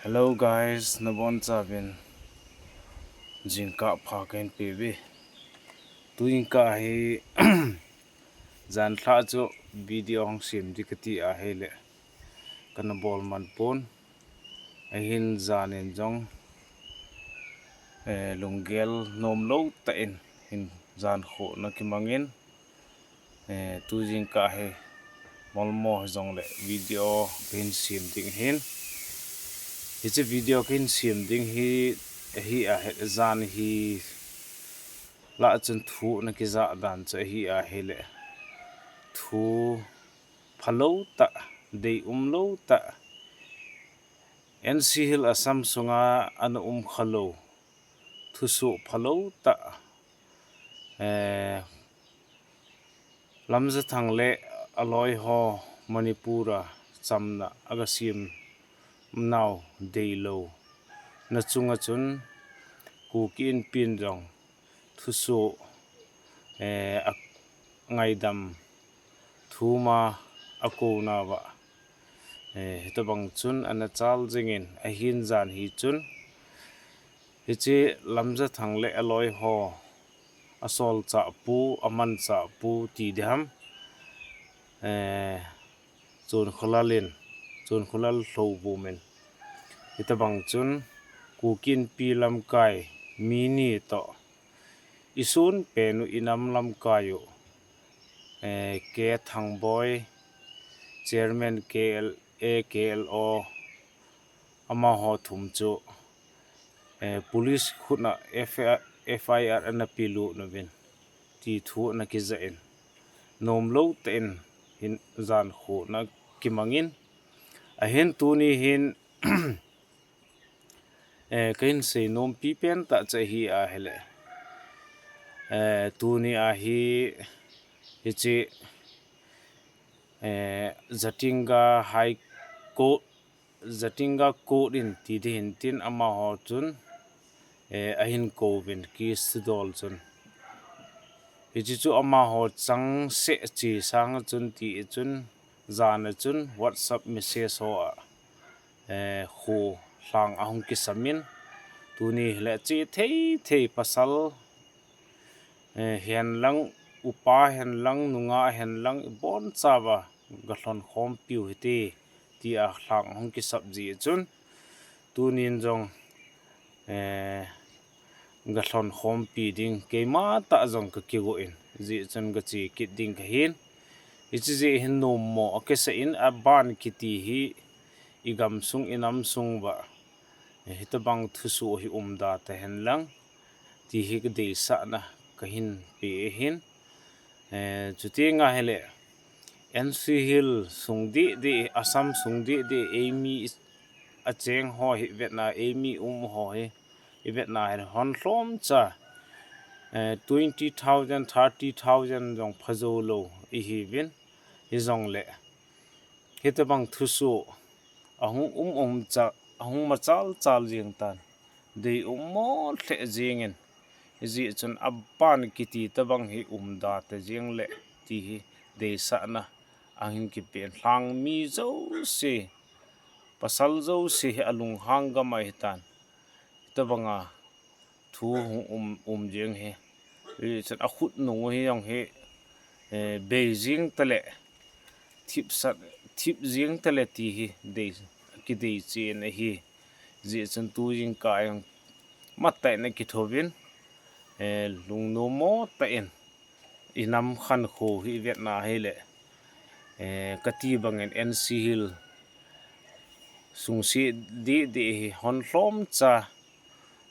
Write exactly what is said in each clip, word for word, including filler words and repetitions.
Hello guys, nabonchauvin jingkah pha kahin peuve. Tu jingkah hi janlhah chu video hung sem ding kati ahile kana bol man pon. Ahin janin jong eh, lunggel nomlou tah in hin jan khohna kimangin, eh, tu jingkah hi molmo hijongle video kahin sem ding ahin. Hiche video kahin sem ding hi ahi ahile jan hi lah chun thu ana kijah dan chu ahi ahile thu phalou tah, deium lou tah, N C Hills Assam sunga ana um khalou, thusoh phalou tah, eh, Lamjathang le aloiho Manipur a chamna aga sem nau deilouna chunga chun Kuki Inpin jong thusoh, eh, angaidam thuma akounauva, eh, hitobang chun ana chal jingin ahin jan hi chun hiche Lamjathang le aloiho asolchahpu, amanchahpu ti diham, eh, Chonkholal in, Chonkholal Lhouvum in hitobang chun Kuki Inpi lamkai mi ni toh isun penu inam lamkai u, eh, K Thangboi, Chairman K L A, K L O, amaho thum chu, eh, police khutna F I R ana pelut uvin ti thu ana kijah in nomlou tah in hin jan khohna kimangin ahin tuni hin eh, kahin seinom pipen tah chu ahi ahile, eh, tuni ahi hiche, eh, Jatinga High Court, Jatinga Court in ti ding hin tin amaho chun, eh, ahin kouvin case thudol chun. Hiche chu amaho changseh che sanga chun ti chun jana chun WhatsApp message ho a, eh, kholhang ahung kisamin tuni hile che thei thei pasal, eh, henlang, upa henlang, nungah henlang, ibonchauva galhon khompiu hite, tia lhang ahung kisap jeh chun, tunin jong, eh, galhon khompi ding, keima tah jong kakigoh in, hijeh chun gache kit ding kahin, hiche jeh hin nommo akisah in, aban kiti hi, igamsung, inamsung uva, eh, hitobang thusoh hi umda tahen lang, ti hi kadeisahna kahin pe ahin. Eh, chuti nga hile, N C Hills sung deh deh, Assam sung deh deh, eimi acheng ho hi vetna, eimi um ho hi ivetna hile, hon lhomcha, eh, twenty thousand, thirty thousand jong phajou lou ihiuvin, hijongle hitobang thusoh ahung um um cha, ahung machal chal jeng tan, deium mo lheh jengin, hijeh chun aban kiti tobang hi umda ta jengle, ti hi deisahna ahin kipen, lhang mi jouse, pasal jouse hi alunghang gam ahitan, hitobanga thu hung um, um jeng hi, hijeh chun akhut nung u hi jong hi, eh, bei jeng tale, thipsat, thip jeng tale ti hi dei, kidei chen ahi. Hijeh chun tu jingkah jong matah in akithouvin, eh, lungnommo tah in inam khankho hi ivetna hile, eh, kati bangin N C Hills sungse deh deh hi hon lhomcha,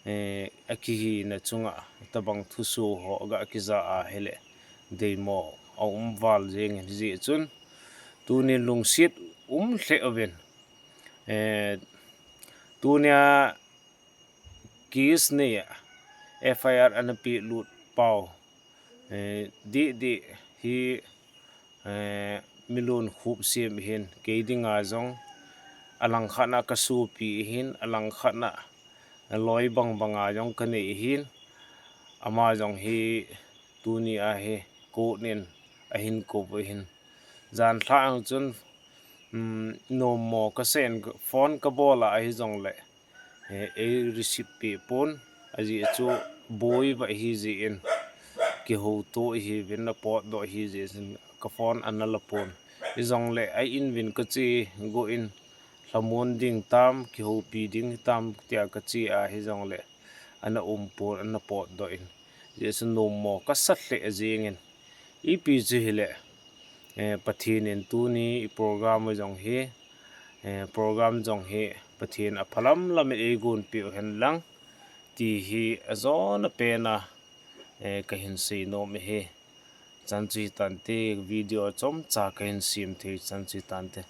eh, akihina chunga hitobang thusoh ho aga kija ahile, deimo aum val jengin, hijeh chun tunin lungset um lheh uvin, eh, tunia case neiya F I R ana pelut pau, eh, deh deh hi, eh, milun khupsem ahin, kei dinga jong alangkhatna kasopi ahin, alangkhatna loi bang banga jong kanei ahin, ama jong hi tunia hi court in ahin kou u ahin, janlhah ang chun Um, nommo kasen phone kabol a ahi jongle, eh, ei receive peh pon, ajeh chu boi va ahi jeh in, kihouto ahiuvin, ana potdoh ahi jeh in ka phone ana la pon. Hijongle a in uvin kache got in, lhamon ding tam, kihoupi ding tam tia kache a hijongle ana um pon, ana potdoh in. Ajeh chu nommo kasa lheh jeng in. Ipi chu hile, eh, Pathen in tuni i program jong hi, eh, program jong hi Pathen aphalam lam in eigon peh u hen lang, ti hi ajona pen a, eh, kahin sei nom ahi. Chan chu hitante, video chomcha kahin sem thei chan chu hitante.